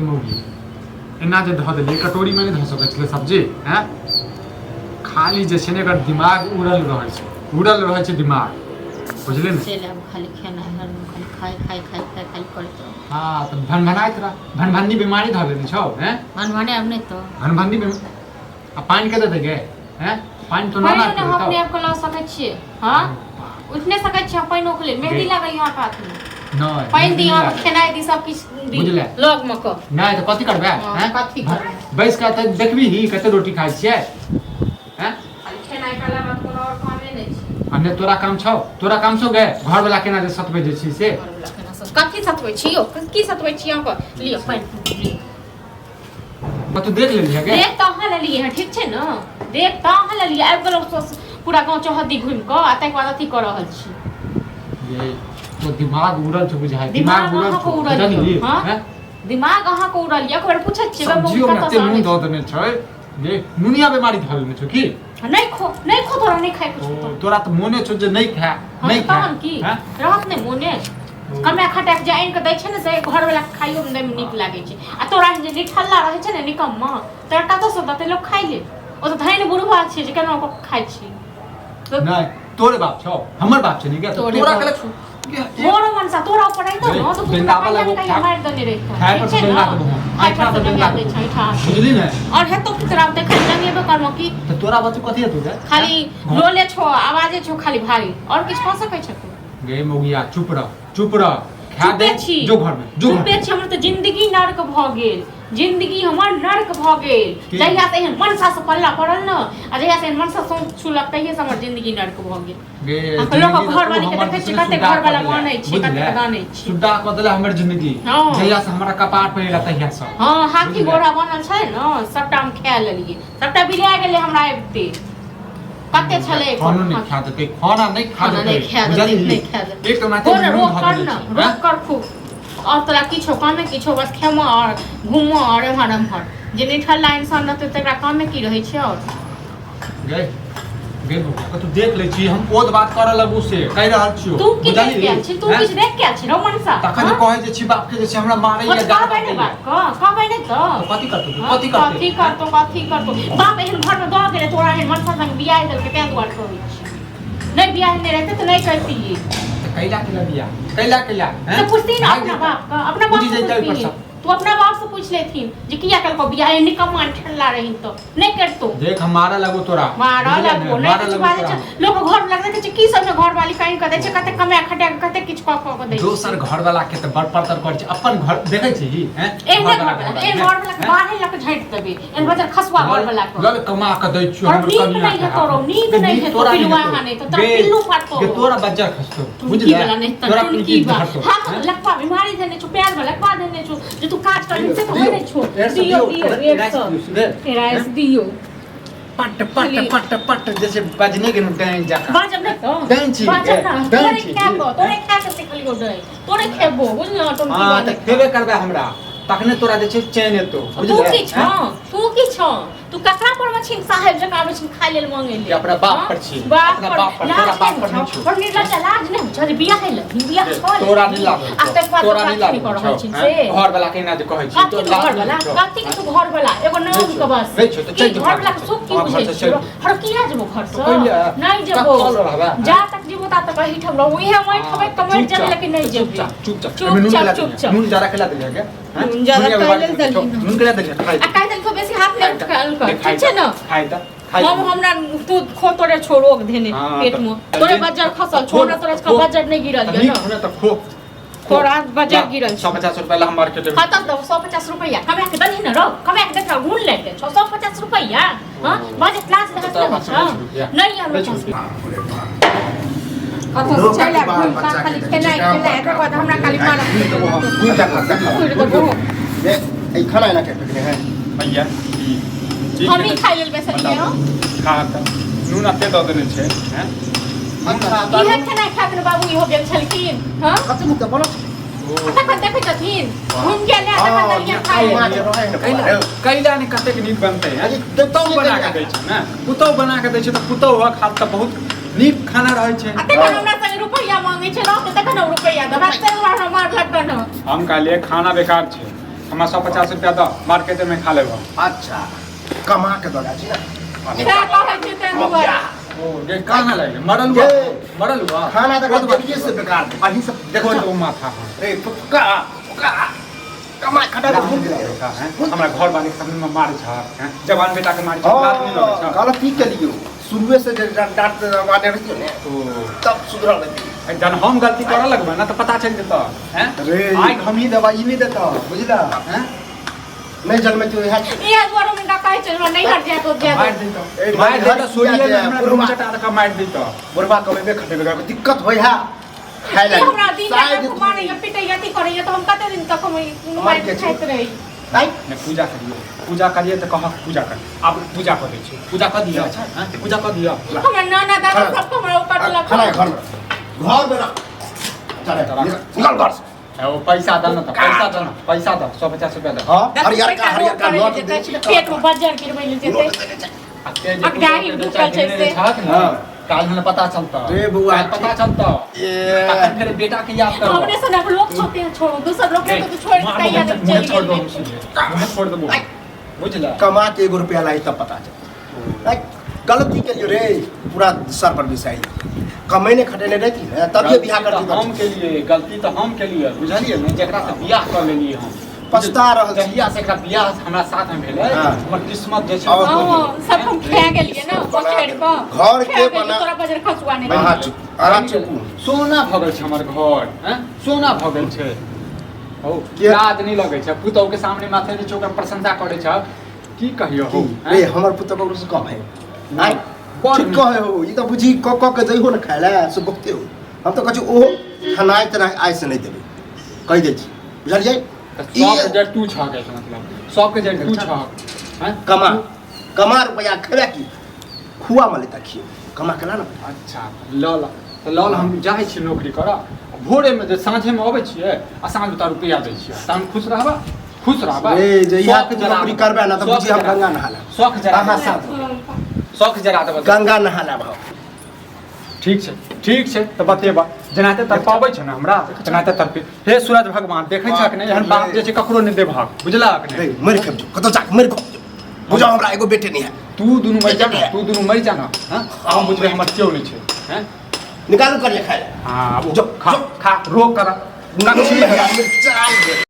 मौगी एना जे धऽ देलियै कटोरीमे नहि धऽ सकै छलै सब्जी। हैं, खाली जे छै ने एकर दिमाग उड़ल रहै छै, उड़ल रहै छै दिमाग, बुझलियै ने? चलि आब खाली खेनाइ, हरदम खाली खाइ खाइ खाइ खाइ खाली करैत रहू। हँ, तऽ भनभनाइत रह। भनभन्नी बीमारी धऽ लेने छौ। हैं, भनभने आब नहि तऽ भनभन्नी। आ पानि के देतै गे? हैं, पानि तो ना पानिओ ना नहि हम अपने आपके लऽ सकै छियै। हँ, उठि नहि सकै छियै पानिओ के लेल। मेहंदी गे। लागल अहाँके हाथमे। नहि, पानि दी नहि अहाँके, लागल। खेनाइ दी, सब किछु दी। बुझले? लगमे कऽ नहि तऽ कथी करबै? हँ, हैं? कथी करबै? बैस कऽ तऽ देखबी ही कते रोटी खाइ छियै। हैं, खाली खेनाइ के अलावा कोनो आओर कामे नहि छै। आ नहि तोरा काम छौ? तोरा काम छौ गे? घरवला केना जे सतबै जे छी से। घरवला केना सब कथी सतबै छी यौ? की सतबै छी अहाँके? लिअ पानि लिअ। कतौ देख लेलियै गे? देख तऽ अहाँ लेलियै हँ, ठीक छै ने? देख तऽ अहाँ लेलियै। आबि गेलहुँ पूरा गाँव चौहद्दी घुमि कऽ आ ताहिके बाद अथी कऽ रहल छी। ये तो दिमाग उड़ल छौ बुझाइ। दिमाग दिमाग उड़ल अहाँके छौ उड़ल बुझलिही? यौ, हँ? हैं? दिमाग अहाँके उड़ल यऽ। एक बेर पूछै छियै गे, सब्जियो में कतऽसँ एते नून आनै दऽ देने छै जे नुनिया बीमारी धऽ लेने छौ की? छी? नहि खो, नहि खो, तोरा नहि खाइ के छौ ओ तऽ। तोरा तऽ मोने छौ जे नहि खाय। हँ, नहि तऽ खाय। तहन की हैं? रहत नहि मोने? कमाए खटाए कऽ जे आनि कऽ दै छै ने, से घरवला के खाइयोमे दैमे नीक लागै छै। आ तोरा एहन जे निठल्ला रहै छै ने, निकम्मा, तोरा कतऽसँ देतै लोक खाइ लेल? ओ तऽ धनि बुढ़वा छै जे केना कऽ खाइ छै। नहि तोरे बाप छौ, हमर बाप छै। नहीं तोरे तोरा बाप कहलक छौ। मोरो मनसा तोरा ऊपर रहितौ ने तऽ तू डंडा हमरा वाला कहिया वो ने कहिया खाय- मारि देने रहितौ। खाय पर ठीक छै से ने? डंडा देबो हम। खाय पर ऐठा से से डंडा डंडा दै देबो। छै ऐठा। बुझली ने? और हेतौ की तोरा देखै डंगेबे करबो की? तऽ तोरा बच्चू कथी हेतौ गे? खाली लोले छौ, आवाजे छौ खाली भारी, और किछु कऽ सकै छ तू? गे मौगिया, चुप रह, चुप रह, खा दे। चुपे छी। जो घर में जो, घर चुपे में। छी। हमर तऽ जिंदगी नर्क भऽ गेल, जिंदगी हमर नर्क भऽ गेल। की? जहिया से एहन मनसा से पल्ला पड़ल ने आ जहिया से एहन मनसा सौंप छुलक, तहिये से हमर जिंदगी नर्क भऽ गेल। गे आ लोक जिंदगी घरवाली तऽ के तू हमर देखै छी जिंदगी कते सुड्डा घरवाला कऽ देले। मानै छी, कते बुझले? दानै छी। सुड्डा कऽ देले हमर जिंदगी। हँ। जहिया से हमरा कपार पर एला तहिया से। हँ, हाथी बुझले? घोड़ा बनल छै ने, सबटा हम खा लेलियै, सबटा बिला गेलै हमरा आबिते। कते छलै? खानो नहि खा देतै, खाना नहि खा खाना देतै। नहि खा देतै। बुझलिही? नहि खा देतै। एक तऽ ओनाहिते हो ने, नून रोक धऽ कर देने ने। छै, रोक हैं? कर खूब। और तोरा किछो कामे किछो? बस खेमो और घूमो और एम्हर एम्हर। जे निठल्ला इंसान रहतै तकरा कामे की रहै छै और? गए गए बौआ, कतौ देख लै छी हम ओत बात करऽ लगू से कहि रहल छियौ। तू की देख बुझलिही? के आयल छी तू? हैं? किछु देख के आयल छी रौ मनसा? तखन जे हँ? कहै जे छी बाप के जे छै हमरा मारै कुछ या गारि कहबै ने दैया। बात कह कहबै ने तऽ। तऽ कथी करतौ तू? हँ, कथी करतै? कथी करतौ, कथी करतौ? बाप एहन घर में दऽ गेलै, तोरा एहन मनसा संग बियाह देलकै, तें दुआरे कहै छी। नहि बियाह नहि रहतै तऽ नहि करतियै। तऽ कैला केला बियाह, कैला केला? हैं? तऽ पूछती ने भागि अपना जेतै। बाप के, अपना बाप बुझि से जैतै ओहि पर पूछती। सब। तू अपना बाप से पूछ लेथिन जे किया कलको बियाह, एहन निकम्मा ठल्ला रही तऽ नहि करतो। देख, हम मारऽ लगू तोरा। मारऽ बुझलियै ने? लगबो नहि। मारऽ किछु लगू बाजै तोरा। छै लोक घर लग देखै छै की सब घर वाली कानि कऽ दै छै, कते कमाए खटा कऽ कते किछु कऽ कऽ दै छै। दोसर घर वाला के तऽ बड़ परतर करै छै, अपन घर देखै छी हैं? एहने घरवला घर वाला, के एहन हैं? घर वाला के बाहरे लऽ कऽ झाँटि देबै, एहन बजर खसुआ घर वाला के। लल कमा कऽ दै छियौ और हमर नीक कनिया नहि के हेतौ रौ, हाथ। नीक गे, नहि नीक हेतौ, तोरा नहि पिलुआ हेतौ। नहि हेतौ, तोरा गे, पिल्लू फाटतौ। गे, तोरा बज्जर खसतौ। टुनकी बुझले? वाला नहि तऽ तोरा टुनकी टुनकी बा धरतौ। हाथ हैं? लकवा बीमारी देने छौ, पैर में लकवा देने छौ, जे तू काज करबिही से तऽ होइ दियौ, नहि छौ। एरसँ दियौ, दियौ, दियौ, एक राइस सौ दियौ, सुधे। राइस दियौ। पट पट पट पट जैसे बजने के डाइन जकाँ। बाजब नहि तऽ डाइन छी, बाजब गे, ना। डाइन तोरे छी, खा गे। कऽ, तोरे खा कऽ सिखलियौ डाइन, तोरे खेबो, बुझल? टुनकी हँ वाले। तऽ खेबे करबै हमरा, तखने तोरा जे छै चैन एतौ। तू बुझले? की छौ? तू की छौ? तू ककरा पर में छिन साहेब जकाँ आबै छिन खाय लेल मांगे लेल? कि अपना बाप हाँ? पर छी। बाप अपना पर। बाप पर, लाज तोरा बाप नहि पर होइ नहि छौ? छौ। बड़ निर्लज्ज, लाज नहि होइ छौ जे बियाह लेल बियाह छौ तोरा नहि लागल आ छौ, तकर बाद तोरा नहि तोरा लागल कऽ रहल छौ, छिन हैं? से घर वाला के एना जे कहै छी कथी तोरा के लाज घर नहि वाला? होइ छौ? कथी के तू घर वाला? एगो नाम नहि के बस। नहि छौ, तऽ की चलि जो घर वाला के घरसँ। सुख की हँ, बुझै घरसँ छी? चलि जो। हर किया जेबो घर से? तऽ कहिया? नहि जेबो। कतऽ रहबै? जा तक जेबो ता तक एहिठाम रहू, इहे माटि हँ, खेबै तऽ मरि जेबै, चुपचाप, लेकिन नहि जेबै। चुपचाप, चुपचाप। एहिमे नून चुपचाप, केला देलियै? चुपचाप। नून जादा केला देलियै गे? हैं? नून जादा नून कैले देलियै? नून केला देलियै? खाइ। आ कहि देलको बेसी हाथ नहि उठल कर, ठीक छै ने? खाइ तऽ खाइ। हम हमरा तू खो, तोरे छो रोग धेने हाँ, पेट में, तोरे बज्जर खसल छो ना, तोरे खो। बज्जर नहि गिरल तऽ ये नीक ना। होने तऽ खो। तोरा बज्जर गिरल छौ। 150 रुपया ला हम मार्केट में। कतऽ देबौ 150 रुपैआ? कमा के दलही ने रौ, कमा के देख गुण लागि जाइ छौ। 150 रुपैआ? हँ, बाजत लाज रहत तोरा नहि पास होइ नहि छौ? छौ रुपैआ। नहि हमरा नहि छौ पास। रुपैआ। कतऽ से चलि आब घुमि कऽ, खाली खेनाइ खेनाइ, एकर बाद हमरा खाली मारत। देखो देबो। ये ई खाना एना के फेकने है? भैया ई हम ही खाइ लेल बैसलियै हँ। खा तऽ, नून एते दऽ देने छै हैं? अच्छा। इहे खेनाइ खा के ने बाबू इहो गेल छलखिन हँ। कते मुद्दा बनल छै? आ तखन देखै छथिन घुमि गेल ने, तखन दलिया खाइ माछ लेल। रहै ने कैला बौआ, कैला ने कतेक नीक बनतै हैं? अरे, पुतहु बना कऽ दै छै ने, पुतहु बना कऽ दै छै तऽ पुतहु हाथ तऽ बहुत नीक खाना रहै छै। आ तखन हमरा संगे रुपैआ मांगै छै, रहतै तखन हम रुपैआ देबै, ताहि दुआरे हमरा मारलक न। हम कहलियै खाना बेकार छै, हमरा 150 रुपया दऽ, मार्केट में खा लेब हम। अच्छा, कमा के दऽ छी ना। सएह कहै छी ताहि दुआरे। ओ गे कहाँ लागि मरल हुआ? ये। मरल हुआ। खाना तऽ जल्दिए से बेकार अही सब। देखो देखो तो माथा हम। रे फुका फुका कमा खटा के भूल गेलै। हैं? हमरा घर वाले के सामने में मारे छ, हैं? जवान बेटा के मारे छ, लात नहीं लगै छ। गलती केलियो शुरुए से जे डांट मारने रहियो ने, ओ तब सुधरल रहियो। जहन हम गलती करऽ लगबै ने तऽ पता चलि जेतऽ, हैं? रे। आइ हम ही देबा, ई नहि देतऽ, बुझलऽ, हैं? नहि जन्मे तो इएह छै। इएह दुआरे हम हिनका कहै छियनि, हमरा नैहर जाय के जाय मारि दे। दैतऽ, ए, मारि दैतऽ, घर सोरिये किया ने हमरा बुढ़वा। रूम चटा कऽ मारि दैतऽ। बुढ़बा कमेबे खटेबे करबै, दिक्कत होइ है खाय ई लागी। हमरा दिन शायद राति मारैया पिटैया अथी करैया, तऽ हम कते दिन तक हम ई मारि मारि के छै। खाइत रही। आइ नहि पूजा करियै, पूजा करियै तऽ कहक पूजा कर। आब पूजा कऽ दै छी, पूजा कऽ दिअ, हैं? पूजा कऽ दिअ। हमरा नाना दादा खाना- सब हमरा ऊपर खाना लखन। घर में, घर में रख। चल निकल घर से। ओ पैसा दऽ ने तऽ, पैसा दऽ ने, पैसा दऽ, 150 रुपया दऽ। हाँ, हरियर का, हरियर का नोट दे छी। पेट में बज्जर गिरबै लए जेतै। नोट देने छै। आ ते जे आ गाड़ी ढुकल छै से। छहक ने, हाँ। काल्हि हमरा पता चलतऽ। रे बौआ, काल्हि पता चलतऽ। ए। तखन फेर बेटा के याद करबऽ। हमरे सनक लोक छोटे हैं, छोड़ो दोसर लोक के तो छोड़ के तैयार नहीं, मुँहे चलि छोड़ गेल। दो, मुँहे छोड़ देबो, बुझला? कमा के एगो रुपया लाई तब पता चल। आई, गलती के लिए रे पूरा सर पर बिसाई। कमेने खटेने रहती है तब ये बियाह गलती करती। तऽ हम केलिए, गलती तऽ हम केलिए, बुझलियै ने? जेकरा से बियाह कऽ लेलियै हम, पछता रहल छी। जहिया से एकरा बियाह हमरा साथ में भेलै, हाँ। हमर किस्मत जे छै और हाँ, सब हम खा गेलियै ने बना पकड़ि कऽ। घर के खा गेलियै, बना- तोरा बजर खसुआ नहि। अहाँ चुप, अहाँ चुप। सोना भऽ गेल छै हमर घर, हैं? सोना भऽ गेल छै। हौ, के- लाज नहि लगै छै पुतहु के सामने माथे जे छै ओकर प्रशंसा करै छ, की कहियौ हौ, हैं? रे, हमर पुतहु ककरो से कम है? आइ बड़ ठीक नीक। कहे हो। ई तऽ बुझी कऽ कऽ के दैहो ने खाय लए से बहुते हो। हम तऽ कहै छी ओहो खेनाइ तेनाइ आइ से नहि देबै, कहि दै छी, बुझलियै? तऽ सबके जड़ तू छह, के मतलब सबके जड़ तू छह, हैं? कमा कमा रुपया खेबै की खुआ मले तऽ खियो, कमा के ला ना। अच्छा लऽ ल तऽ लऽ ल, हम जाइ छी नौकरी करऽ, भोरेमे जे साँझेमे अबै छियै आ साँझ उतार रुपैआ दै छियै, तहन खुश रहबा, खुश रहबा। रे जहिया शौख तू जरा नौकरी देबऽ। करबै ना तऽ शौख बुझी हम जरा गंगा नहा लेब। शौख जरा अहाँ देबऽ। साथ शौख जरा देबऽ। गंगा नहा लेब हम। ठीक छै, ठीक छै, तऽ बतेबा जेनाहिते तड़पाबै छै ने हमरा तेनाहिते तड़पी। हे सूरज भगवान, देखै छक ने, एहन बाप जे छै ककरो नहि देबहक, बुझलक रे ने? मरि खेब जो, कतौ जाके मरि खो बुझाओ, हमरा एगो बेटे नहीं है। तू दुनू मरि जा ने, तू दुनू मरि जा ने, हँ, हम बुझबै हमर केओ नहि छै, हैं? निकालू करिए खाए। हाँ, जो, खा जो। खा, रोक कर। मिर्चाई।